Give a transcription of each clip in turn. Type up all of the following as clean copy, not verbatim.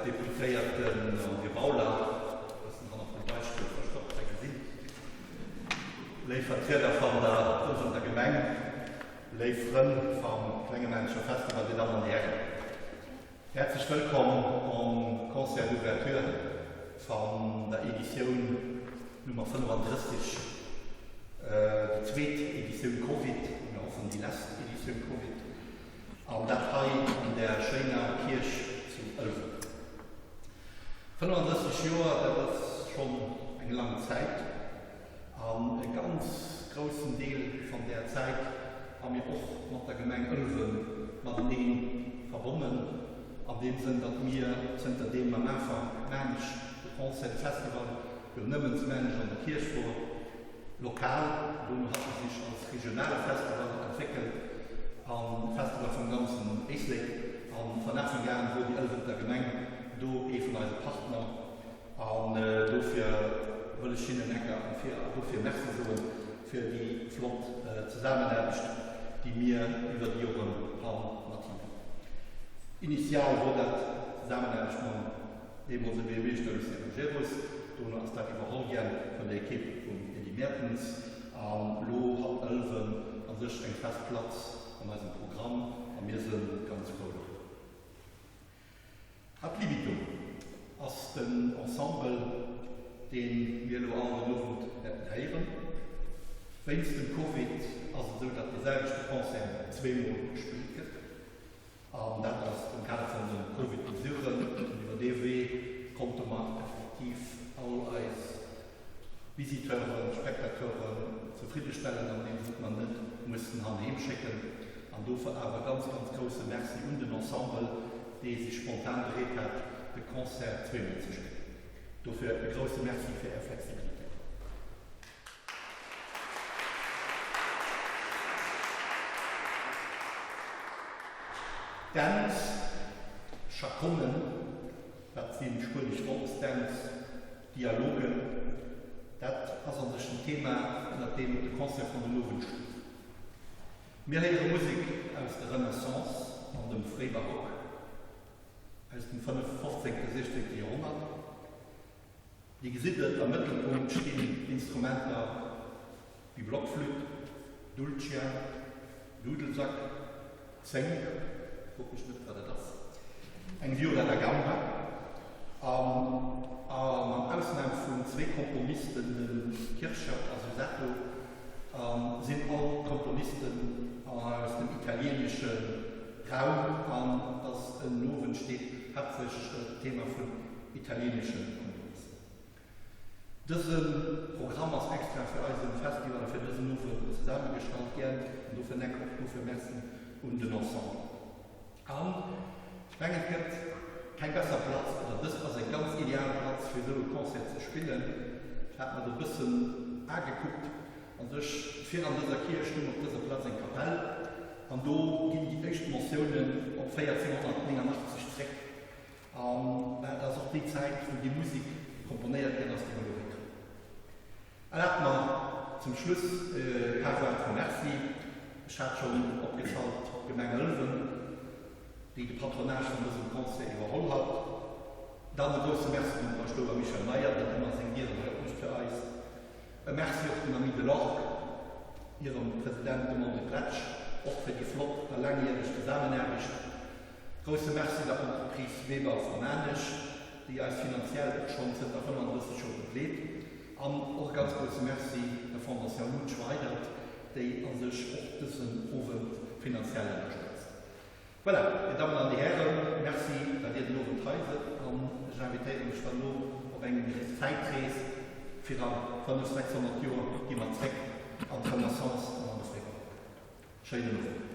Här Deputéierten André Bauler, e bëssen hannert dem Beispill verstoppt hei gesinn, léif Vertrieder van der Ëlwenter Gemeng, léif Frënn vam Klengemänncher Festival, Dir Dammen an Dir Hären. Häerzlech wëllkomm am Concert d'ouverture van der Editioun Nummer 35, déi zweet Editioun Covid, mir hoffen déi lesst Editioun Covid. An dat hei an där schéiner Kierch zu Ëlwen. 35 Joer, dat ass schonn eng lang Zäit. An e ganz groussen Deel van där Zäit ha mir och mat der Gemeng Ëlwen mateneen verbonnen, an deem Sënn, datt mir zënter deem am Ufank Maarnech de Concert, de Festival jo nëmmen zu Maarnech an der Kierch wor, Lokal, dono hat e sech als regionale Festival entwéckelt a Festival vum ganzen Éislek. A van Ufank an wor déi Ëlwenter Gemeng do ee vun eise Partner an dofir wëll ech hinnen enker am Vir dofir Merci soen fir déi flott Zesamenaarbecht déi mir iwwer déi Joren han mat hinnen. Initial wor dat d'Zesamenaarbecht mam. Deemools e Buergermeeschter Lucien Majerus, dono ass dat iwwerholl gien vun der Equipe vum Edy Mertens an lo hat Ëlwen a sech eng fest Platz an eisem Programm a mir sënn ganz frou doriwwer. Ad Libitum ass den Ensemble deen mir elo all den Owend wäerten héieren. Wéinst dem Covid ass et esou dat dee selwechte Concert zweemol gespillt gëtt. An dat ass am Kader vun de Covid-Mesuren. An iwwer dee Wee konnte mer effektiv all eis Visiteuren, Spectateuren zefriddestellen, andeems et mer net mussen han heem schécken. An dofir awer e ganz, ganz grousse Merci un den Ensemble, dee sech spontan bereet hat, de Concert zweemol ze spillen. Dofir e grousse Merci fir Är Flexibilitéit. Dänz, Chaconne, dat si spuenesch Volksdänz, Dialogen, dat ass an sech den Thema, ënner deem de Concert vun den Owend steet. Mir héiere Musek aus der Renaissance an dem Fréibarock, aus dem fënnef-, fofzéngte, siechzéngte Joerhonnert. Dir gesitt et, am Mëttelpunkt stinn Instrumenter wéi Blockflütt, Dulcian, Dudelsack, Zénk, frot mech net wat dat ass, eng Viola da Gamba an, a mat Ausnam vun zwee Komponisten, dem Kircher a Susato, sinn all d'Komponisten aus dem italieenesche Raum an dass en Owend steet haaptsächlech d'Thema vun Italieenesche Komponisten. Dëse Programm ass extra fir eisen Festival a fir dësen Owend zesammengestallt gän an dofir enk och dofir Merci un den Ensemble. An ech mengen et gëtt keng besser Platz, oder dëst ass eng ganz ideal Platz fir esou e Concert ze spillen. Ech hat mer et e bëssen agekuckt, an sech fir an dëser Kierch stung op dëser Platz eng Kapell an do ginn déi éischt Mentiounen op 1489 zréck. An dat ass och déi Zäit, wou déi Musek komponéiert ginn ass, déi mer elo héieren. Erlaabt mer zum Schluss e paar Wuert vu Merci. Ech hat schonn opgezalt, d'Gemeng Ëlwen, déi de Patronage vun dësem Concert iwwerholl hat. Dann e grousse Merci dem Paschtouer Michel Meyer, deen ëmmer seng Dieren hei opmécht fir eis. E Merci och den Amis de l'Orgue, hirem President, dem André Bretsch, och fir déi flott a laangjäreg Zesamenaarbecht. Grousse Merci der Entreprise Weber vu Maarnech, déi eis finanziell och schonn zënter 35 Joer begleet. An och e ganz grousse Merci der Fondation Lutsch Weydert, déi a sech och dësen Owend finanziell ënnerstëtzt. Voilà, Dir Dammen an Dir Hären, Merci, datt Dir den Owend hei sidd. An ech invitéieren lech dann elo op eng Zäitrees fir a 500, 600 Joer gi mer zréck an d'Renaissance an an de Fréibarock. Schéinen Owend.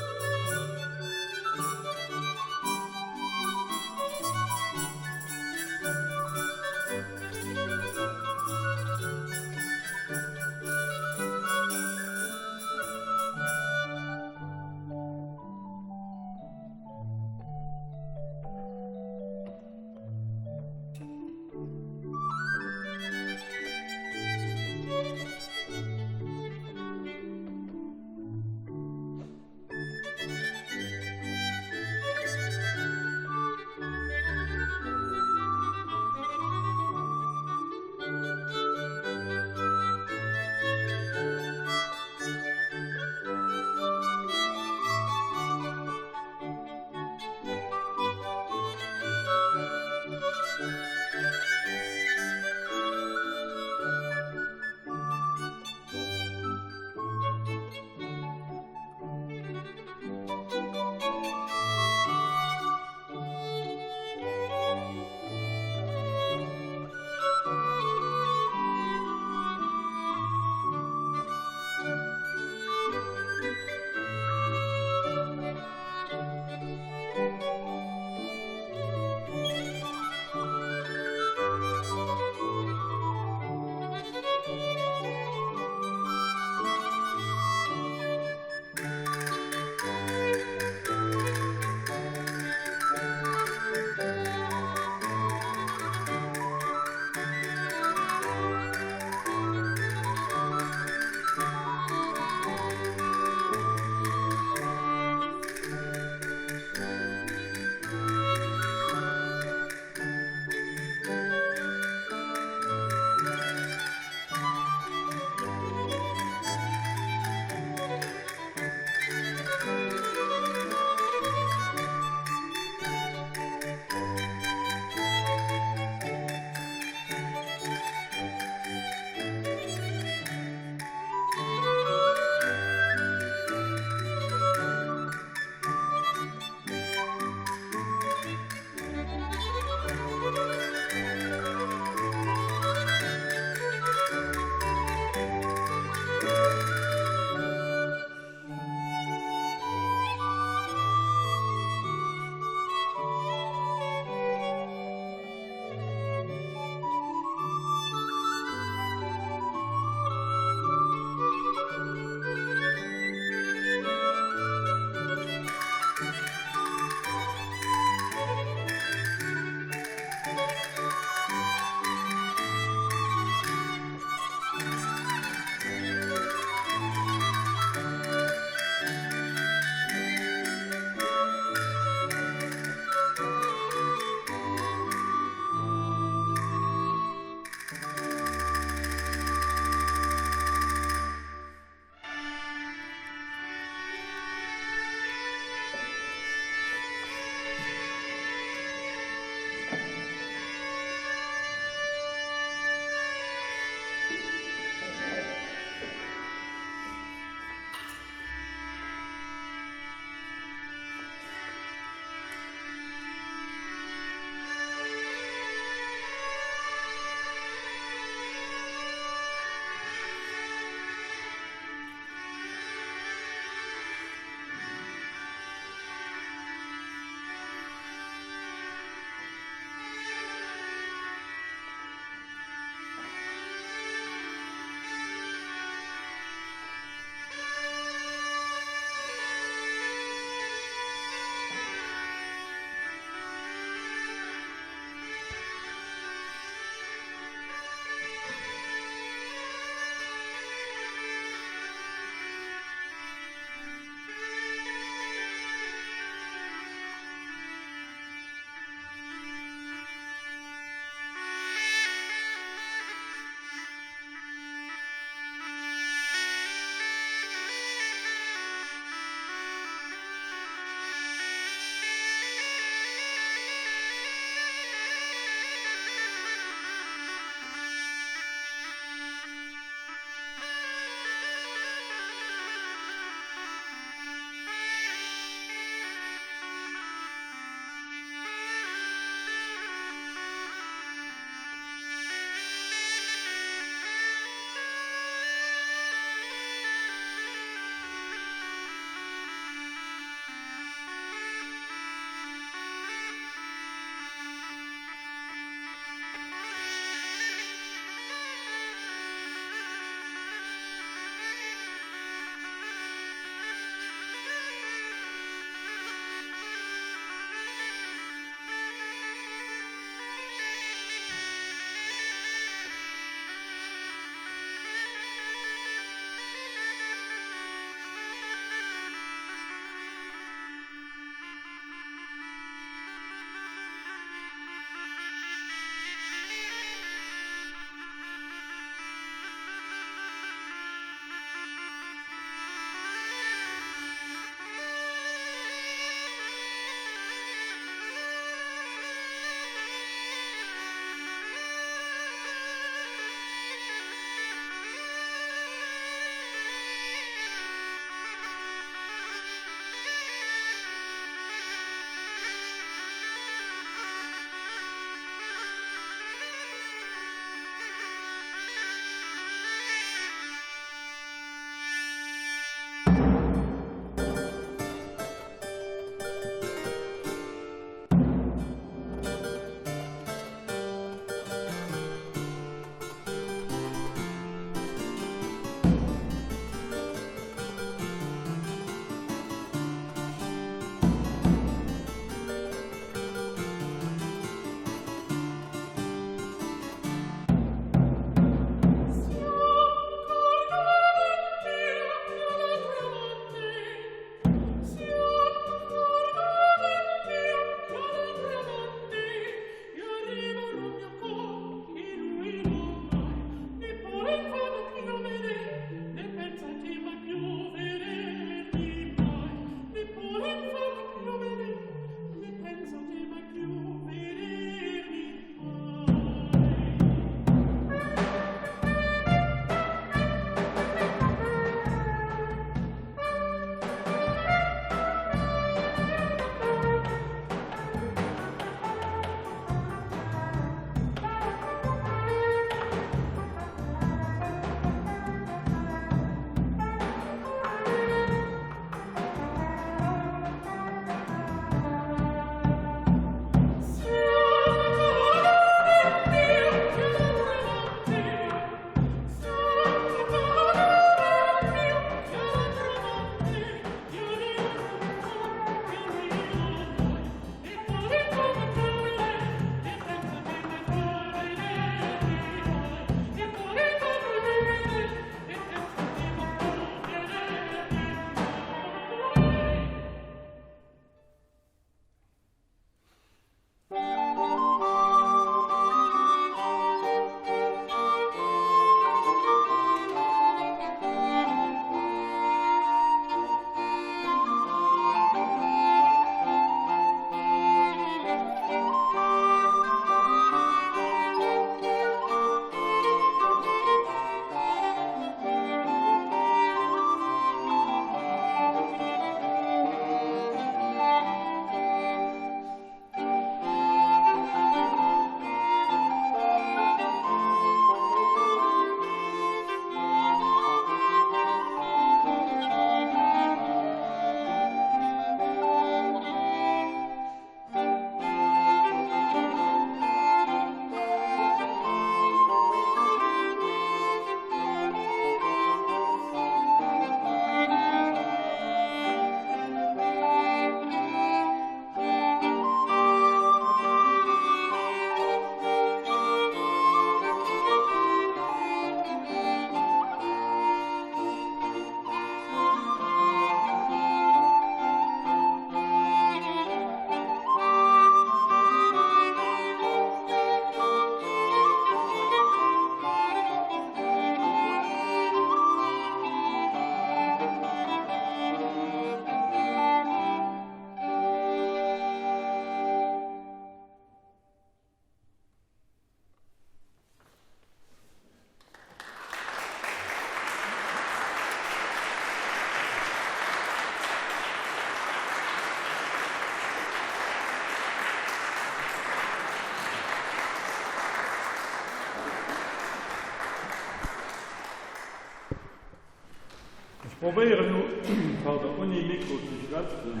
Ech probéieren elo, pardon, ouni Mikro ze schwätzen.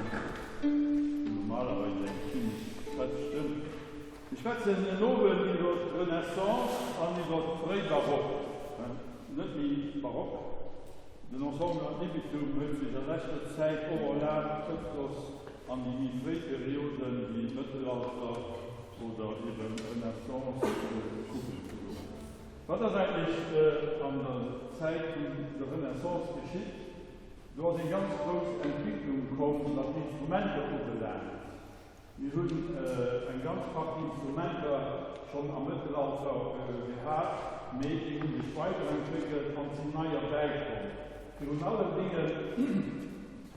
Normalerweis eng zimlech fett Stëmm. Ech schwätzen en Owend iwwer d'Renaissance an iwwer d'Fréibarock, net méi Barock. Den Ensemble Ad Libitum huet sech a leschter Zäit och erlaabt, ëfters an déi méi fréi Perioden, wéi Mëttelalter oder eben Renaissance, kucken ze goen. Wat ass eigentlech an der Zäit vun der Renaissance geschitt? Do ass eng ganz grouss Entwicklung komm, wat d'Instrumenter ubelaangt. Mir hunn eng ganz Partie Instrumenter schonn am Mëttelalter gehat, mee déi hu sech weiderentwéckelt an sinn neier bäikomm. Virun allen Dinge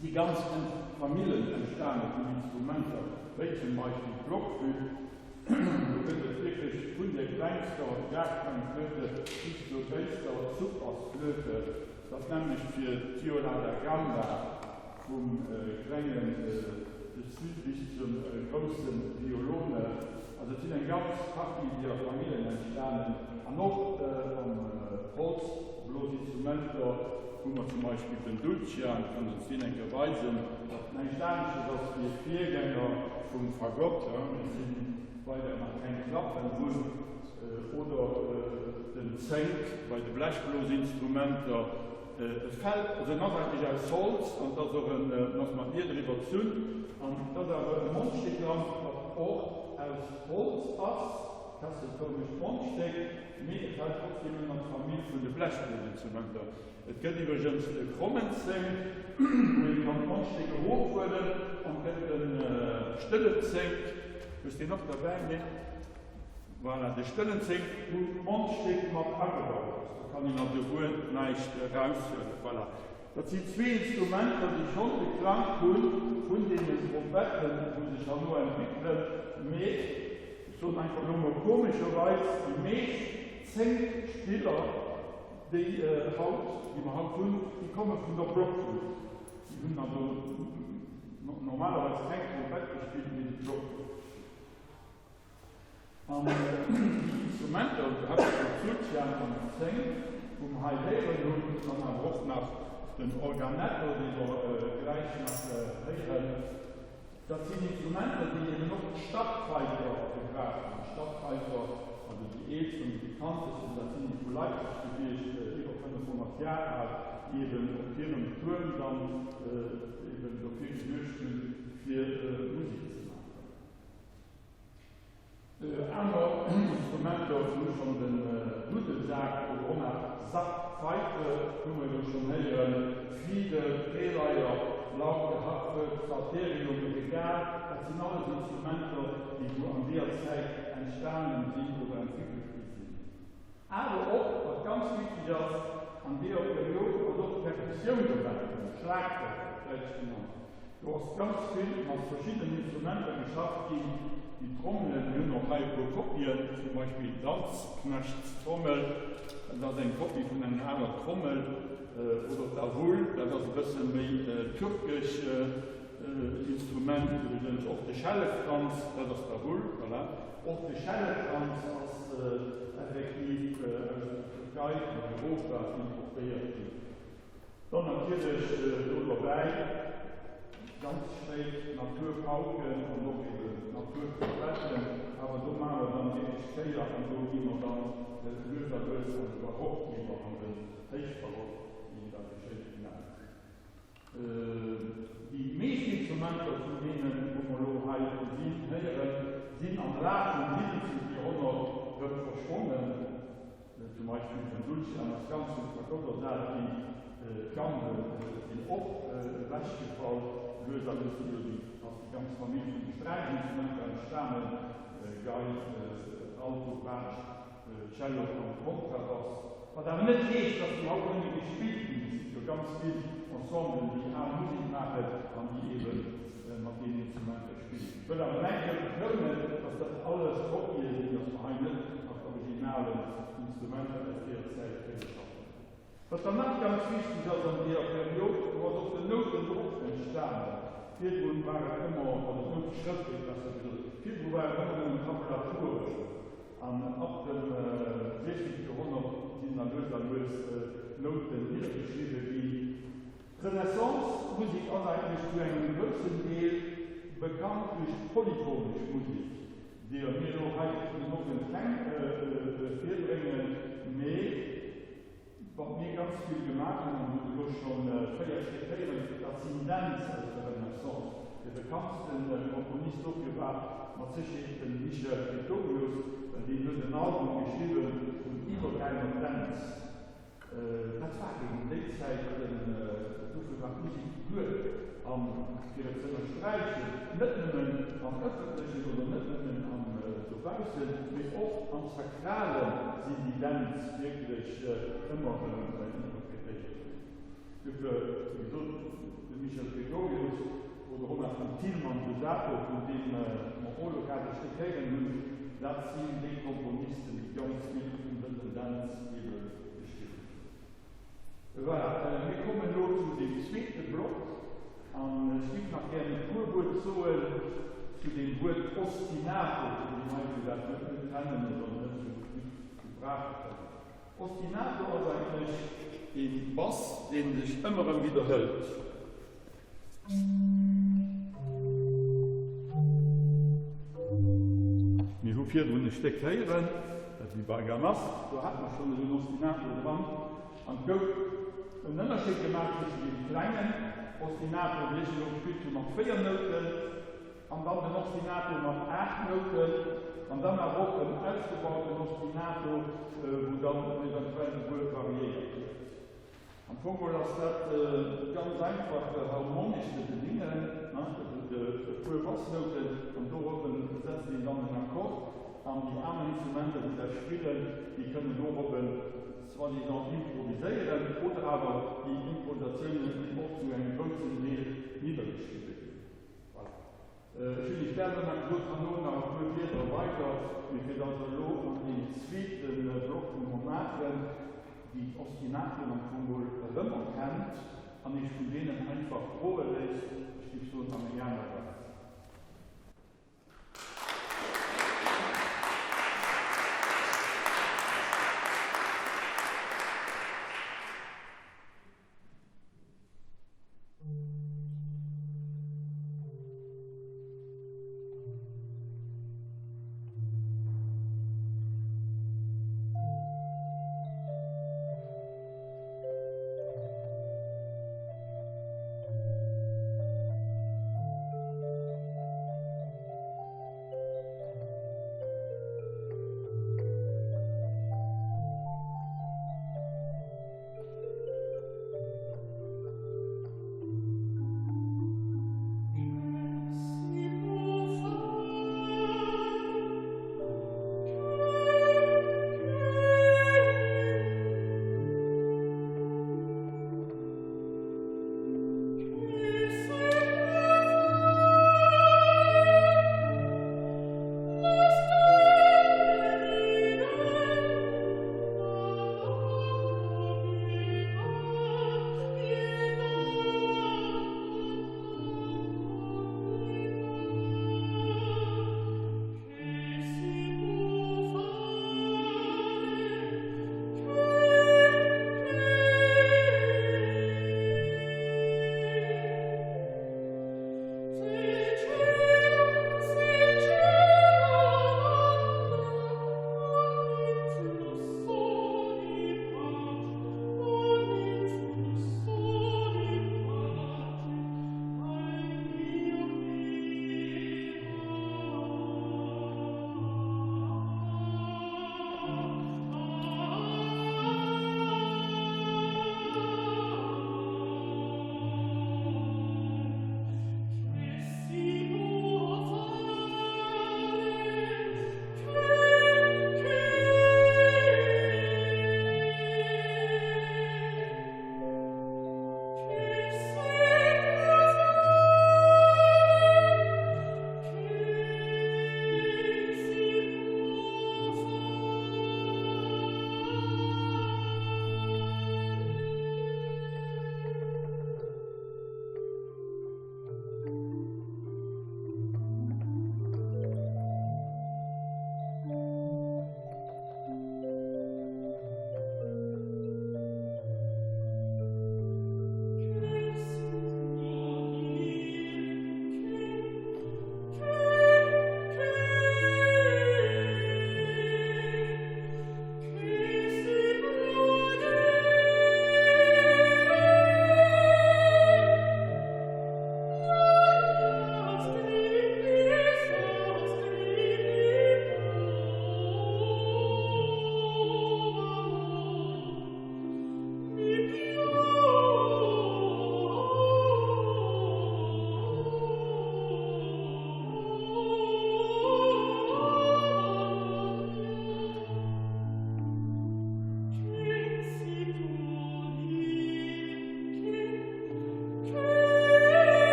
si ganz Famillen entstane vun Instrumenter, wéi zum Beispill d'Blockflütt. Do gëtt et wierklech vun der klengster Gaartklangflöte bis zur gréisster Subbassflöte, dat nämmlecht fir d'Viola da Gamba. Vum klengen Dessus bis zum grousse Violone. Also et sinn eng ganz Partie deeër Famillen entstanen. An och am Holzblosinstrumenter hu mer zum Beispill den Dulcian, ech kann ons deen eng Kéier weisen, dat näischt anesches ass wéi e Virgänger vum Fagott, et sinn weider nach keng Klappen drun, oder den Zénk bei de Blechblosinstrumenter. Et fält, also en ass eigentlech aus Holz an et ass och en, en ass mat Lieder iwwerzunn an et ass awer e Mondstéck dran, wat och aus Holz ass, kesselfërmegt Mondstéck, mee et fält trotzdem ënner d'Famill vun de Blechblosinstrumenter. Et gëtt iwwregens e krommen Zénk, wou ee kann d'Mondstéck erofhuelen an et gëtt e stëlle Zénk, hues deen och derbäi? Nee? Voilà, de stëllen Zénk, wou d'Mondstéck mat agebaut ass, do kann een also guer näischt eraushuelen. Voilà, dat sinn zwee Instrumenter, déi schonn de Klang hu vun deenen Trompetten, wou sech herno entwéckelen, mee ech soen einfach elo mol komescherweis, déi meescht Zénkspiller, déi haut, déi mer haut hunn, déi komme vun der Blockflütt. Déi hunn also normalerweis keng Trompett gespillt, mee déi Blockflütt. An déi Instrumenter, also haaptsächlech d'Sutjan an d'Zénk, wou mer hei héieren hunn, dann awer och nach den Organetto, dee mer gläich nach héieren, dat sinn Instrumenter, déi eben och d'Stadtpfeifer gebraucht hunn. D'Stadtpfeifer, also déi eelst an déi bekanntesten, dat sinn déi vu Leipzig gewiescht, iwwer 500 Jar al, déi eben op hirem Tuerm dann eben dofir gesuergt hunn, fir Musek ze maachen. Aner Instrumenter hu schonn den Duddelsak oder och nach Sackpfeife hu mer jo schonn héieren, d'Fidel, d'Dreeleier, Lauke, Harfe, Psalterium, Regal, dat sinn alles Instrumenter, déi sou an deeër Zäit entstanen sinn oder entwéckelt gi sinn. Awer och, wat ganz wichteg ass, an deeër Period ass och d'Perkussioun dobäi komm, Schlagzeug op Däitsch genannt. Do ass ganz vill mat verschiddenen Instrumenter geschafft ginn, wéi Trommelen, mir hunn och hei e puer Kopien, zum Beispill d'Danzknechtstrommel, dat ass eng Kopie vun enger aler Trommel, oder d'Davul, dat ass e bësse méi türkesch. Instrument iwwregens och de Schellefkranz, dat ass der Hull, voilà. Och de Schellefkranz ass effektiv aus der Türkei an Europa importéiert ginn. Dann natierlech do derbäi ganz spéit d'Naturpauken an och eben d'Naturtrompetten, awer do maache mer dann wierklech d'Kéier an do gi mer dann lues a lues an de Barock iwwer, an den Héichbarock, wéi een dat esou schéin nennt. Déi meescht Instrumenter vun deenen, wou mer elo hei gesinn, héieren, sinn am Laf vum 17. Joerhonnert rëm verschwonnen. Zum Beispill den Dulcian ass ganz vum Fagott ersat ginn, d'Gambe sinn och ewechgefall. Lues a lues si jo déi, ass déi ganz Famill vun de Sträichinstrumenter entstanen, Gei, Alto, Braatsch, Cello an Kontrabass, wat awer net heescht, dass déi haut net méi gespillt ginn. Et si jo ganz vill Ensemblen, déi al Musek maachen an déi eebe mat deenen Instrumenter spillen. Ech wëll awer nach eng Kéier betounen, dass dat alles Kopië sinn, dass mer hei net mat originalen Instrumenter aus deeër Zäit kënne schaffen. Wat dann nach ganz wichteg ass an deeër Period, do ass och den Noutendrock entstanen. Virdrun war et ëmmer, also d'Nouteschrëft huet besser gesot, virdru war et ëmmer nëmmen Tabulaturen. An ab dem 16. Joerhonnert sinn da lues a lues d'Nouten niddergeschriwwe ginn. D'Renaissance Musek ass eigentlech zu engem groussen Deel bekannt duerch d'polyphonesch Musek, deeër mir elo hei den Owend keng virbréngen, mee wat mir ganz vill gemaach hunn, an hutt elo schonn 4 Stéck héieren, dat sinn Dänz aus der Renaissance. De bekanntste Komponist dofir war mat Sécherheet de Michel Praetorius, deen huet en Album geschriwwe vun iwwer 300 Dänz. Dat war eben déi Zäit, dofir war d'Musek geduet. An fir et z'ënnersträichen, net nëmmen am Ëffentlechen oder net nëmmen am dobaussen, mee och am Sakrale sinn déi Dänz wierklech ëmmer erëm interpretéiert ginn. Dofir, wéi gesot, de Michel Gregorius oder och nach den Tilman Busato, vun deem mer och elo grad e Stéck héieren hunn, dat sinn déi Komponisten, déi ganz vill vun dësen Dänz ebe geschriwwen hunn. Voilà, mir kommen elo zu deem zweete Block an ech géif nach gären e puer Wuert soen zu deem Wuert Ostinato, fir déi Leit, déi dat Wuert net kennen oder net esou gutt gebrauche kënnen. Ostinato ass eigentlech ee Bass, dee sech ëmmer erëm widderhëlt. Mir hu virdrun e Stéck héieren, dat wie Bergamasque, do hate mer schonn esou en Ostinato dran. An et gouf en Ënnerscheed gemaach tëschent deem klengen Ostinato, deen ech elo gespillt hu mat 4 Nouten, an dann den Ostinato mat 8 Nouten, an dann awer och en ausgebauten Ostinato, wou dann eventuell e puer variéiert huet. Am Fong geholl ass dat ganz einfach harmonesch ze bedingen, et huet e puer Bassnouten an dorobben setzt een dann en Akkord an déi aner Instrumenter déi dat spillen, déi kënnen dorobben soi-disant improviséieren oder awer déi Improvisatiounen sinn och zu engem groussen Deel niddergeschriwwe ginn. Voilà. Ech hunn Iech dat nach gesot, herno nach e puer Wierder weider, mee fir datt elo an deen zweete Block, wou mer maachen, déi d'Ostinatioun am Fong mol erëmerkennt an Iech vun deenen einfach droe léisst, ech géif soen an eng aner Welt.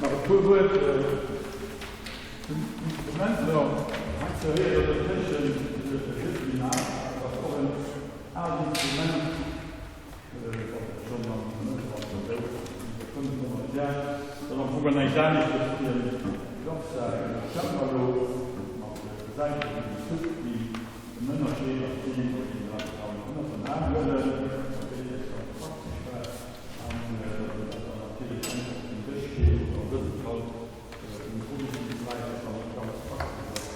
Nach e puer Wuert zum Instrument. Jo, hei ze héieren dat Téinchen Rhythmina, dat ass och en aalt Instrument, wat et schonn am Mëttelalter gouf, iwwer 500 Jar. Dat am Fong näischt aneschters wéi en Klassar, en Cembalo mat Säiten déi gezuckt ginn. Den Ënnerscheed ass deen, datt een dat kann ënnert den Aarm huelen, wat wéinstens ganz praktesch war. An datt dann natierlech einfach op den Dësch geet, oder an dësem Fall um Produzentsäit, wat dann och ganz praktesch ass,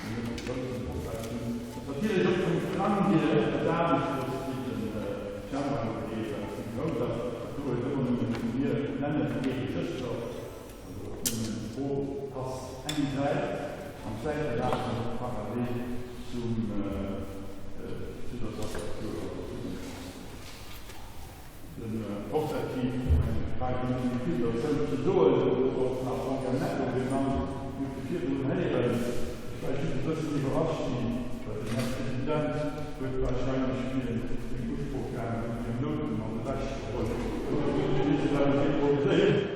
mir net e groussen Opwand hunn. Ass natierlech och vum Klang hier eppes aneschters wéi den Cembalo, dee relativ grouss ass. Dat do huet ëmmer nëmmen, wéi mir et nennen, ee Regëster, also och nëmmen pro Tast eng Säit, an d'Säite lafen och parallel zum, zu der Tastatur, also zu den Tasten. Den Portativ, eng brauch een net méi vill derzou ze soen, och nach Organetto genannt, hutt de virdrun héieren. Ech war just e bëssen iwwerrascht ginn, well den Här President huet wahrscheinlech, wéi en seng Usprooch gaangen huet, seng Nouten mat ewech geholl. Oder huet e missen eppes improviséieren.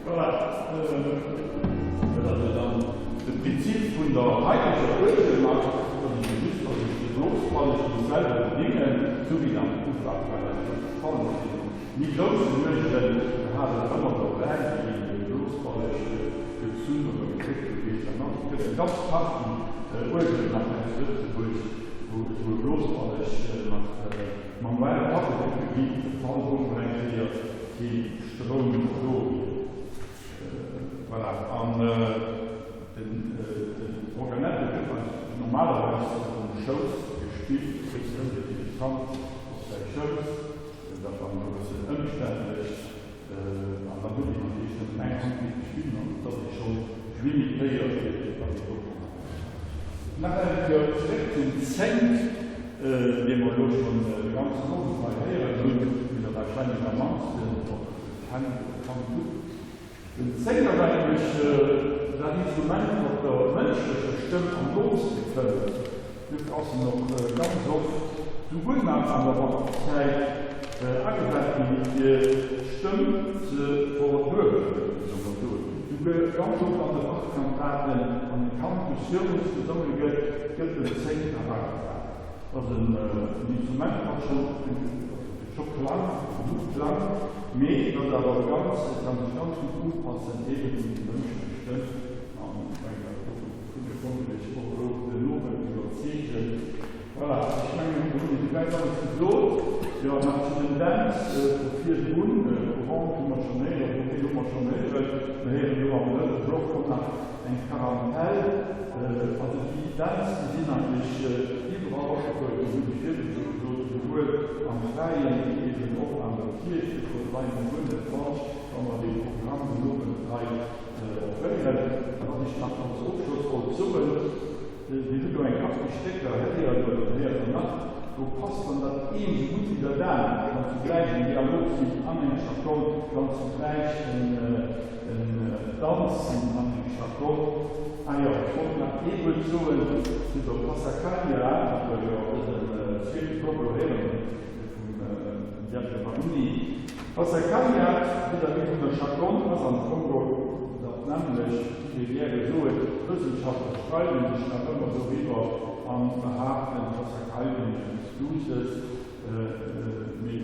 Voilà, dat ass jo dann de Prinzip vun der haiteger Uergelmacht, dass ech jo just versicht de Blosballeg muss selwer bedéngen, sou wéi am Ufank war dat jo de Fall mat deene méi groussen Uergelen, da hat et ëmmer derbäi, déi een de Blosballeg gezunn oder gezéckt huet, wéi et dann ass. Et gëtt eng ganz Partie Uergelen nach hei zu Lëtzebuerg, wou esou e Blosballeg nach Manuell agewunne ginn, de Fall wou mol eng Kéier kee Stroum do wier. Voilà, an den Organetto gëtt eigentlech normalerweis um Schouss gespillt, dat heescht, hëlt een de Kand op säi Schouss, dat dann e bëssen ëmständlech. An dann huet een natierlech nëmmen eng Hand fir ze spillen an et ass ee schonn limitéiert fir wann een dokommen ass. Nach eng Kéier zeréck zum Zénk, dee mer elo schonn de ganzen Owend hei héieren hunn, deen Der warscheinlech am mannsten och kennt oder kannt hutt. Den Zénk ass eigentlech dat Instrument, wat der mënschlecher Stëmm am nooste kënnt. Duerfir ass en och ganz oft, souguer nach an der Barockzäit, agesat ginn, fir d'Stëmm ze verduebelen, soll mer soen. Souguer ganz oft an de Bachkantaten, wann en Cantus firmus gesonge gëtt, gëtt den Zénk nach agesat. Et ass en Instrument, wat schonn, scho Klang, genuch Klang, mee et ass awer ganz, et kann sech ganz gutt upassen eben un déi mënschlech Stëmm. An ech mengen, dat dovunner konnt ech och elo den Owend iwwerzeegen. Voilà, ech mengen, do hunn ech esouwäit alles gesot. Jo, nach zu den Dänz vu virdrun. Courante hu mer schonn héieren, Bouquet hu mer schonn héieren. Mir héieren elo am drëtte Block och nach eng Tarantelle. Also déi Dänz, déi sinn eigentlech iwwerall opgefouert ginn, hunn ech virdru scho gesot, esouwuel am Fräien wéi eeben och an der Kierch. Dofir leien mer guer net falsch, wa mer dee Programm den Owend hei Offréieren. A wat ech nach als Ofschloss wollt soen, Dir hutt elo eng Partie Stécker héieren, oder Dir héiert der nach, do passt dann dat eent esou gutt wéi dat anert, kann zugläich en Dialog sinn an eng Chaconne, kann zugläich en Danz sinn an eng Chaconne. Ah jo, ech wollt nach ee Wuert soen zu der Passacaglia, wat der jo an dësem zweete Block elo héieren hutt vum Biagio Vanini. Passacaglia vis-à-vis vun der Chaconne ass am Fong geholl dat nämmlecht, wéi mir gäre soen. D'Wëssenschaftler streiden sech nach ëmmer doriwwer an behaapten, d'Passacaglia wier eppes Duusses, mee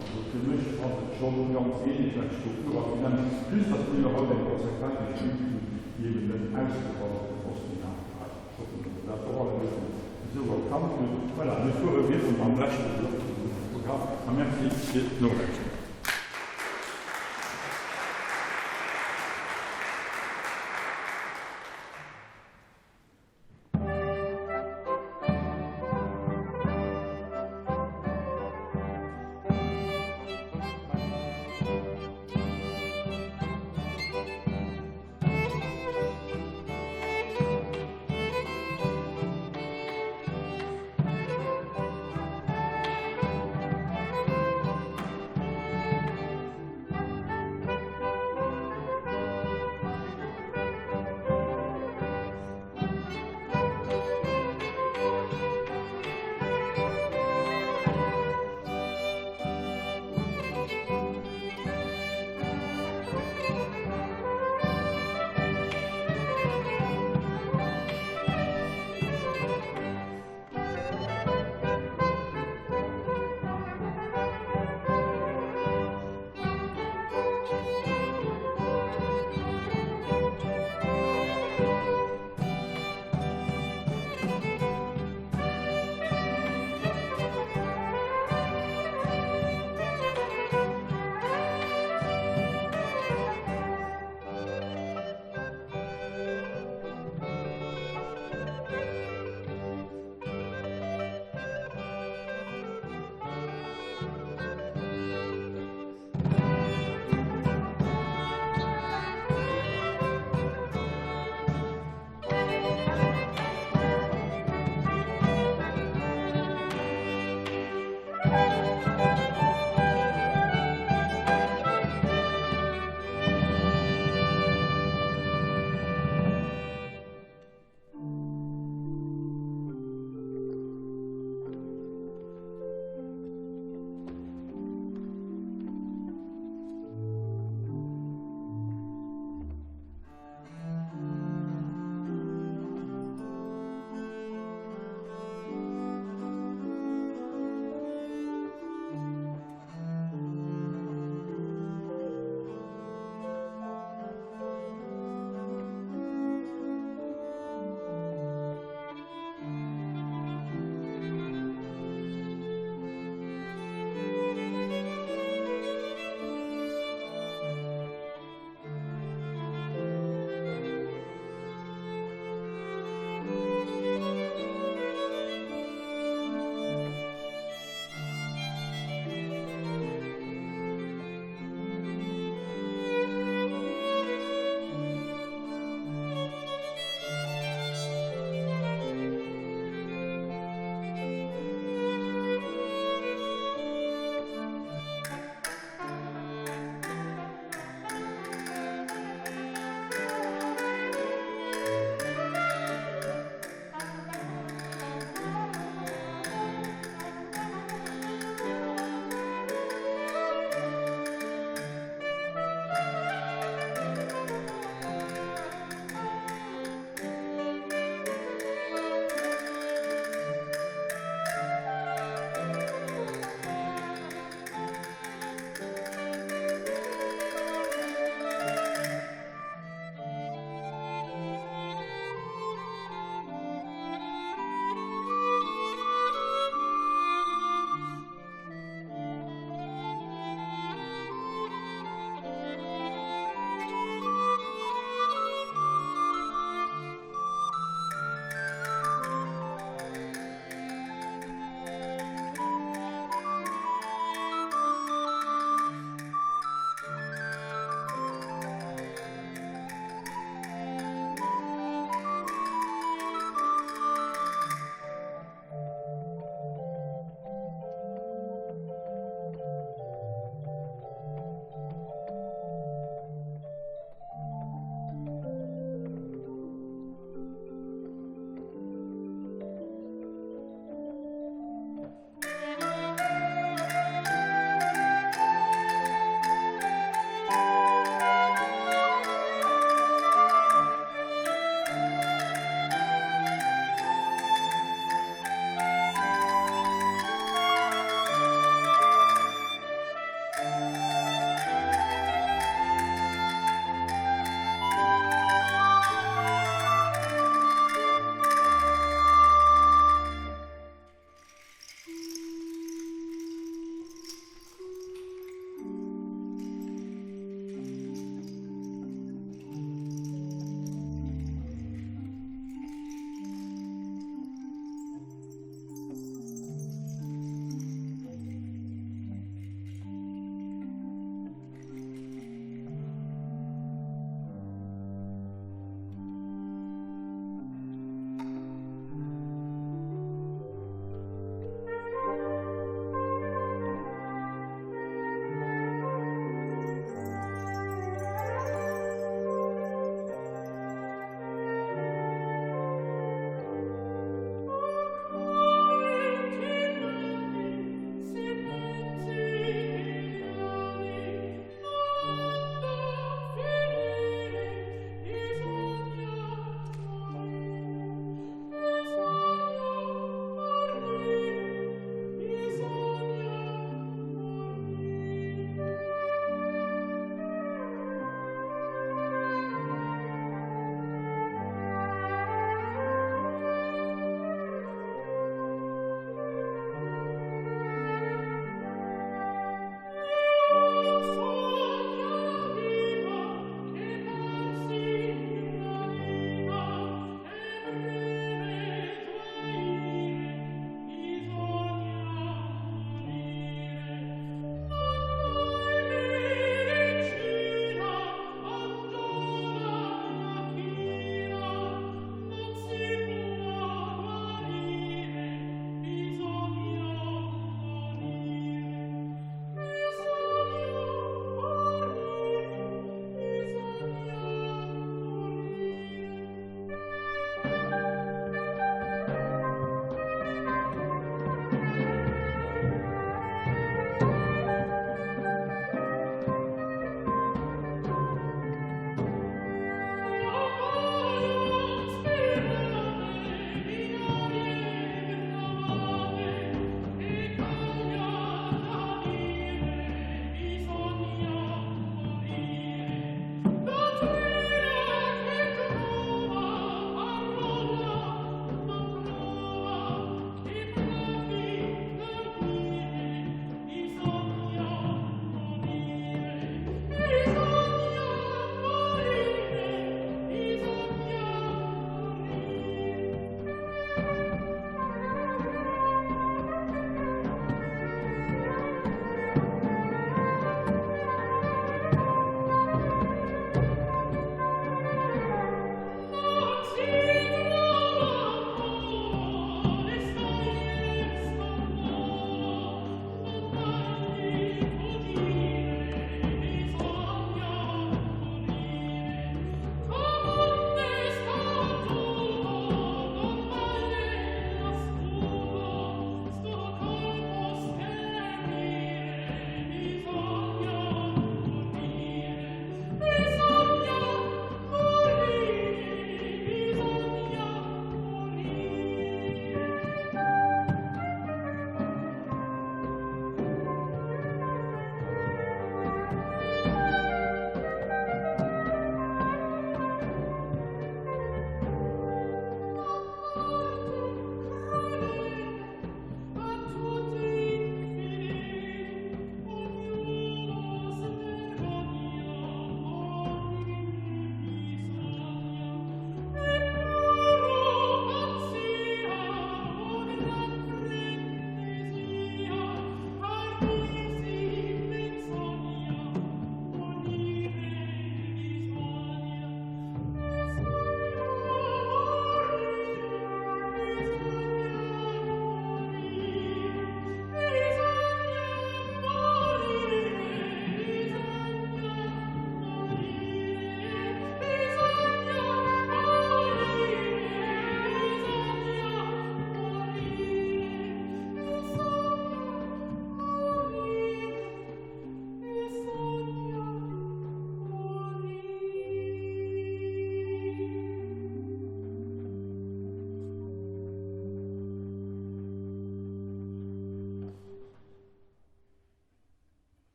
also fir mech ass et schonn ganz ähnlech, wat d'Struktur ass, déi nämmlecht, just datt mir elo haut eng Passacaglia gespillt hunn, déi eben net ausgebaut ostinato ass. Ech hoffen, datt Der dat och alleguerten esou erkannt hutt. Voilà, mir fuere virun mam leschte Block vun dësem Programm a Merci fir d'Nolauschteren.